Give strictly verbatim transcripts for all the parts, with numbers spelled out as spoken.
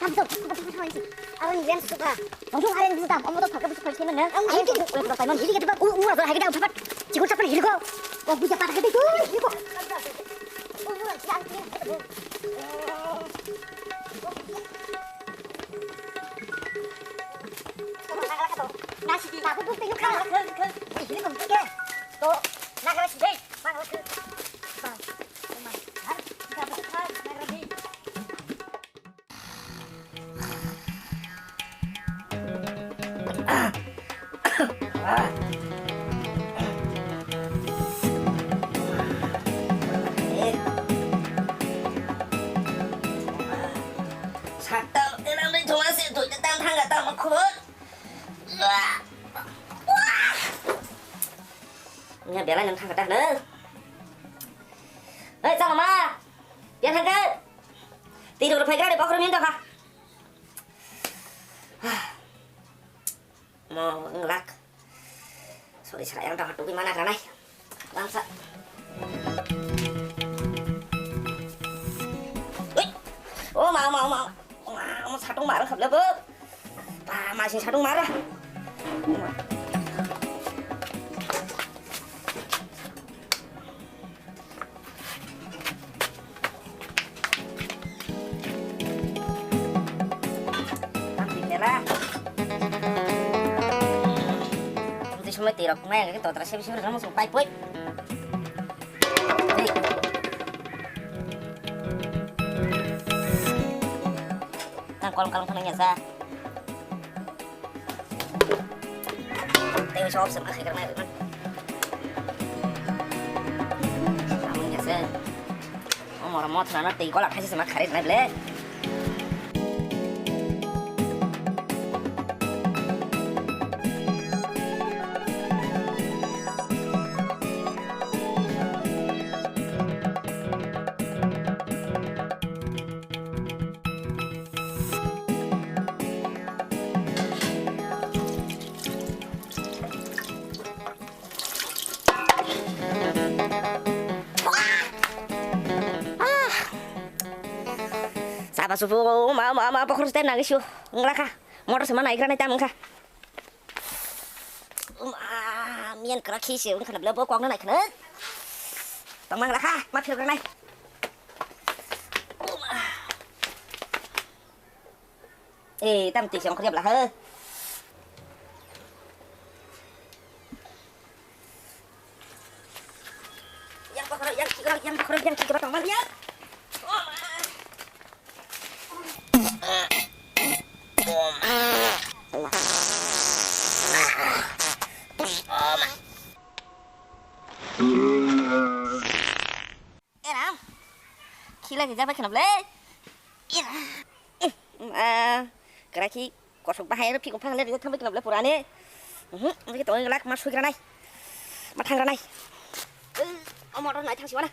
Tam to, tam to, tam to, aro ni lens suka. Ang tu hari buta, ang tu pakai buta pakai mana? Ang ini tu, udah pakai mana? Ini kita ku ura tu hari kita empat. Cikgu siapa ni? Hiko. Kau buta pakai tu, hiko. Nasi di, aku tu tengok kan. Ini kau buka. To, nak nasi deh. Bang, lagi. Bang. Bang. Har, kita buka, nak nasi. Sakta, enam ri thoma se, thoi ta tang thang ga tang ma khobor. Nya belai nang thang ga ta na. Hei, chalo ma. Pian thangkhe. Twi rok phaigra de bokhorok ni dokha. Mo nglak. Sorry, sara yang dokha tugui mana granai. Bangsa. Ui. Oh, ma, ma, ma. Ma, ma, satung mar khap lebo. Ba, ma, sing satung mar. Tei somoi tei rok nai totra sebi sebi rok musung pai poi. Tang kolom kolom khana ya sa. Tei sob sama khai karnai rwkha. Samung ya se. O moro mothra no tei gola khaisi sama khari rwnai ble. Saba supu ma ma ma pokhor stai nang isu nglakha motor se ma naigra nai tam wngkha. Mian kra khi se wngkha na bla bo kok na nai khna. Tang mang lakha ma phir nai. Eh, tam twi se ongkhor ya bla he. Yang kokhoro, yang chikoro, yang kokhoro, yang chikoro tong mal ya. Era. Khila ni jabai khana ble. Era. Eh, ma, kara khi kosok bahai ro phikong phang le ri thang bai khana ble purane. Mhm, ngi to lak ma sui granai. Ma thang granai. Eh, o motor nai thang siwana.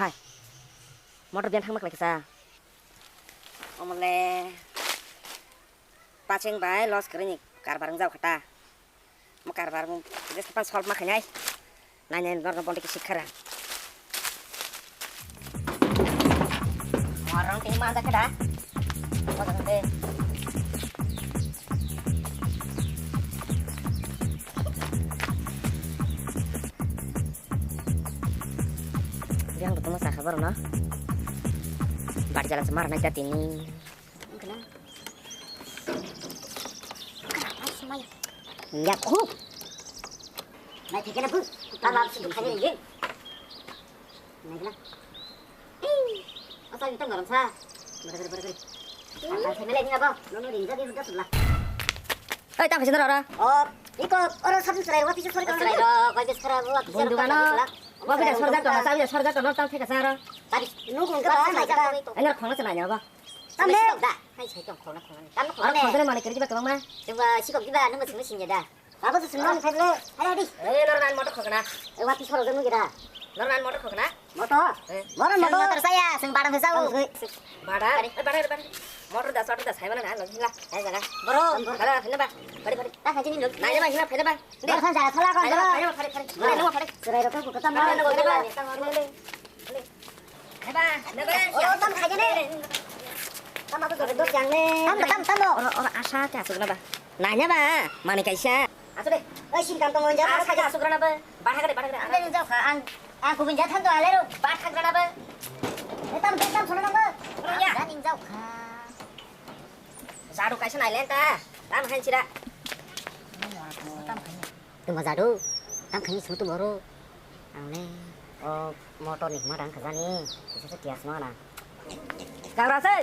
Hai. Motor bian thang mak lai kisa. Omole. Pacheng bai los kare ni karbar wng jao khata. Mo karbar mo je sapan solve ma khainai. Nai nai norno bonde ki sikha ra. Warang tini ma jake da. Mo jake de. Yang betul masa khabar na. Bari jalan semar nai jatini. Wngkha na? Wngkha na, ai, se maya. Yakhu. Nai, theke na bu. Ta lab si dukha ni ye. Nai na. Ih, asa ni tang garam sa. Bari, bari, bari, bari. Ang sa mele ni abo. No, no, ring jadi sudah sudah. Oi, tang khaisa ora. Oh, iko, ora sabun serai, wa pisa sori. Serai ro, koi bis khara, wa pisa. Bun dukan no. Wa pisa sorja to, sa pisa sorja to, no tang theka sa ro. Tadi, nu kung ka ba, nai ka. Engar khong na sa nai ba. Tamle. Sikok da. Hai, sai tong khoroknai khoroknai. Tamle khoroknai. Aro khoroknai mane kiri kiba kwbangma. Chwngba sikok kiba nungba swngwi singya da. Abo se swngmani phaile. Hai, hai, di. Eh, nor nan motor khokna. Eh, wati soro jenu gida. Nor nan motor khokna. Motor? Eh. Motor, motor. Motor saya, swng badam hesa o. Badam? Eh, badam, badam. Motor da, motor da, sai mana na, log hila. Hai, jaga. Bro. Hala, hila ba. Bari, bari. Ta hai jeni log. Nai ba, hila, hila ba. Bro, san jaga, sala kon, bro. Hila, hila, hila. Bro, hila, hila. Serai rokok buka tam. Hila, hila, hila. Neba, neba. Oh, tam khaide ne. Tam abo jore dos yang ne. Tam, tam, tam. Oro, oro asa te asuk neba. Nanya ba, mani kaisa. Asu de. Oi, sin kam tong ja. Asa te asuk neba. Batha kare, batha kare. Ang jao kha, ang, ang kubun ja than to ale ro. Batha kare neba. Tam, tam, tam, sono neba. Oro ya. Ang jao kha. Jadu kaisa nailen ta. Tam han sira. Tam khaide. Tuma jadu, tam khaini sung tu boro. Ang le, o motor ni hima dang khajani, kisa se tias no na. Kagra se.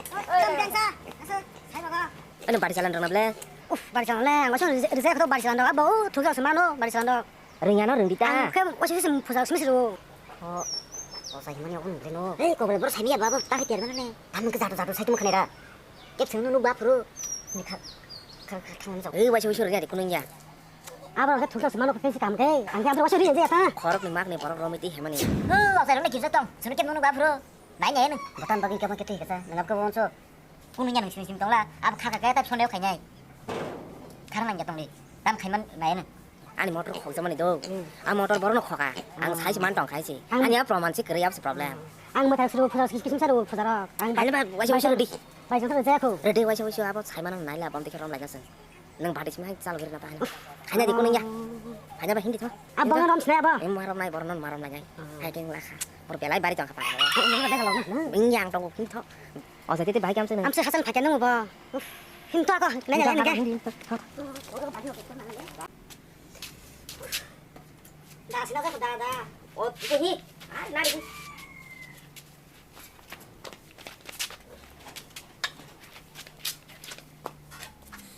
Tam dang sa, asa, sai baga. Ano bari chalan rang na ble. Uf, bari chalan le, ang wasu reject to bari chalan dok, abo, thuga se mano, bari chalan dok. Rengya no rengdi ta. Ang khe wasu se phuja se misru. O, o sai mani okun ble no. Hei, ko ble boro sai miya babo, ta khe tiar mano ne. Tam ke jadu jadu sai tum khane ra. Kep sengno nuk ba phuru. Ni kha, kha, kha, thang jok. Ei, waisa waisa ri ri kunung ya. Abo khe thuksa se mano khe se kam khe. Ang khe abo waisa ri je ta. Khorok ni mak ni borok romiti hemani. Ho, waisa ri ni kisa tong. Sunu kep nuk ba phuru. Nai nai nung. Batan bagi kama kete kasa. Nangap ka bonso. Kunung ya nung sini sini tong la. Abo kha kha khe ta sonde khainai. Khar nang ya tong ni. Tam khaiman nai nung. Ani motor khokjakmani do. Hmm. A motor borokno khoka. Ang Hmm. Sai se man tong khai se. Ang Ani a proman se kwrwi abse problem. Ang mwthang suru phujar kis kisim saru phujar rok. Ang Ani ba waisa waisa rwdi. Bai jong thang jaya khu. Rwdi waisa waisa abo sai mano naila bom tikhe rom laina se. Nang badi sima chal gari na ta. Khaina di kunung ya. Khaina ba hindi tho. Abo rom sna abo. Em marom nai borok non marom nai nai. Hmm. Hai keng lakha. Bor belai bari tong kha pa. Nang na dega lo na. Bing yang tong kin tho. O jati te bai kam se nang. Am se hasan phakya nang bo. Uf. Hin to ko nai nai nang. Da sila da da. O, tu hi. Ah, nari.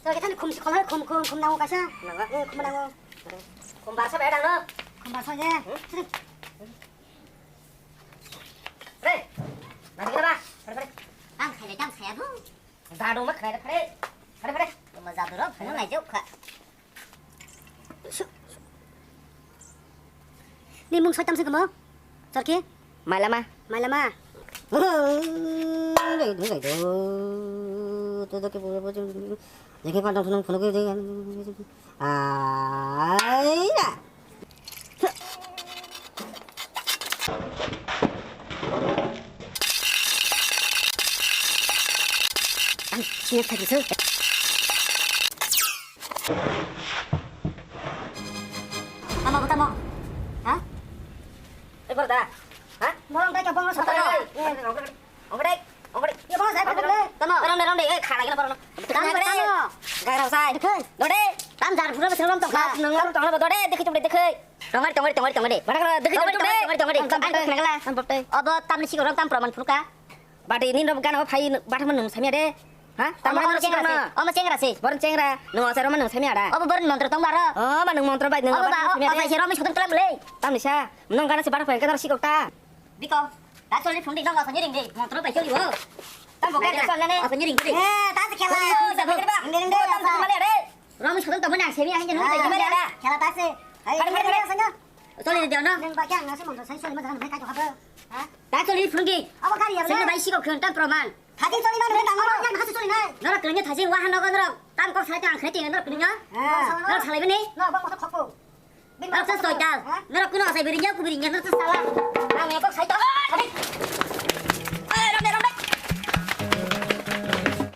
To kita ni khum si khol khum khum khum nango kaisa. Nango. Eh, khum nango. Khum barsa bai dang no. Khum barsa je. Hmm? Re. Nari kira ba. Pare pare. Tam khai tam khai abu. Jadu ma khnai da phare. Phare phare. Tuma jadu ro phano nai jok kha. Ni mung soi tam se kamo? Chorki? Mailama. Mailama. Ai ya. Ang siya tadi so. Tamo, tamo. Ha? Eh, Borda. Ha? Borong dai ka, borong sa. Ongkore, ongkore, ongkore. Ya, borong sa, borong dai. Tamo. Borong dai, borong dai. Eh, khala gila borong. Tamo, tamo. Garau sai. Dikhe. Dode. Tam jar pura besar rom tokha. Nang rom tokha dode, dikhe chumde dikhe. Tongari, tongari, tongari, tongari. Bada khala dikhe chumde. Tongari, tongari, tongari. Tam bapte. Obo tamni sigo rom tam proman phuruka. Bati ni rok gana phai bathang nung samya de. Ha? Tamo omo chengra se. Omo chengra se. Boron chengra. Nung asai roma nung samya da. Obo boron montro tong baro. Oh, ma nung montro bai nung. Obo ba, asai se roma sotong tlam le. Tamni sa. Nung gana se bathang phai gana sikok ta. Biko. Ta choli phung di nung asai ring de. Montro bai choli wo. Tam bo ka choli ne. Asai ring de. Eh, ta se khela. Ring de ring de. Roma sotong tong bani asai mi ahin nung. Khela ta se. Hai. Choli de no. Nung ba kya ngasai montro sai choli ma jana mai ka to habo. Ha? Ta choli phung di. Obo gari ya. Sendo bai sikok khon tam proman. Thajin choli mano, nang oro yang hasi choli nai. Norok kini thajin wahan nogo norok. Tam kok sai tang kheti norok kini. Norok salai bini. Norok bang motor khokpo. Norok sa soital. Norok kuno sai biring ya ku biring ya norok sa sala. Ang ya kok sai to.